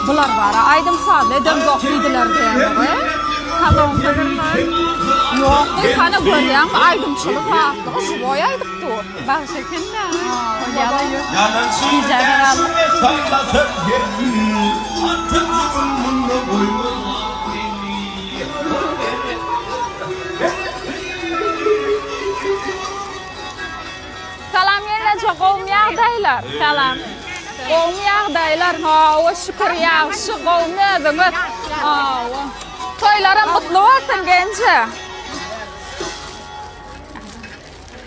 Bular bara aýdym-sazly edemzok diýdiler diýýäňmi? Kolonka bermän. Ýok, gyz hany görýäňmi aýdymçylyk zatlygy živoý aýdyp dur. Bagşy eken-dä. Salam gelneje gowmy ýagdaýlar. Salam. Gowmy ýagdaýlar hawa şükür ýagşy gowmy özüňiz hawa. Toýlaram gutly bolsun genje.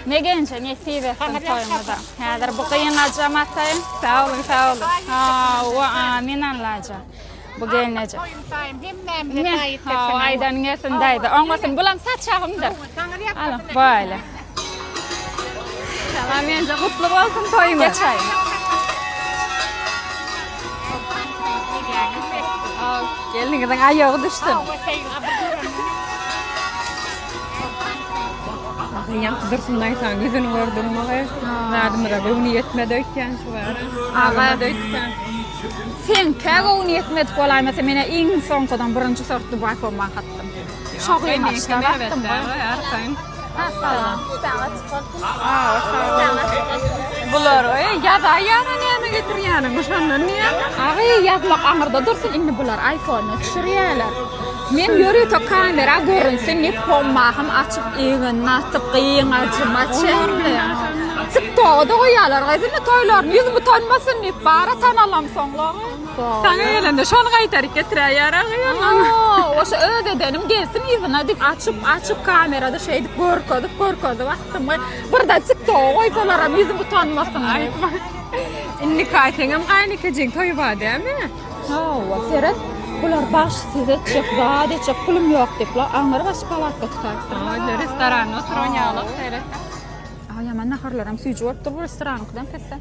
Ne genje nesip etsin toýuňyza. Häzir bu gyňajam ataýyn. Sag boluň sag boluň. Hawa amin Allajan. Bu gelneje. Toýum saýym hemmämize taý etdirsin. Hawa aýdanyň gelsin daýza. Oňmasyn bulam saçagymdyr. Ala baýla. Salam ýenje gutly bolsun toýuňyz. Geçaý. Gelniňiziň aýagy düşsün. Ýaňky Dursun daýzaň ýüzüni gördüňmi gyz? Zadymyza göwni ýetmedi öýtýän şu ara. Agama öýtýän. Seňkä göwni ýetmedik bolaýmasa menä iň soňkudan birinji sortly baýkomban satdym. Şo gyňaçda satdym. Arkaýyn. Salam. Bular ýazaýýar näme getirýäniň şondan diýýän. Agy ýazmak aňyrda dursun indi bular iPhone-a düşürýärler. Men ýörite kamera görünsin diýip pommahym açyp eginini atyp gyňajyma çenli. TikToga-da goýýarlar gyz indi toýlaryny ýüzüm utanmasyn diýip bara tanalamsoňlar. Saňa gelende şony gaýtaryp getiräýýär agy. Oşa öz edenim gelsin yzyna diýip açyp açyp kamerada şeýdip görkezip görkezip atdym. Birde TikToga goýsalaram ýüzüm utanmasyn diýip. Indi kaýseňem gaýynekejň toýy bar dämi? Hawa, seret, bular bagşysyz etjek, zat etjek, pulum ýok diýip, la aňyr başy palatka tutaýypdyr. Hawa, restoranda oturan ýaly seret. A ýaman naharlaram süýji bolupdyr bu restoranyňkydan pesde.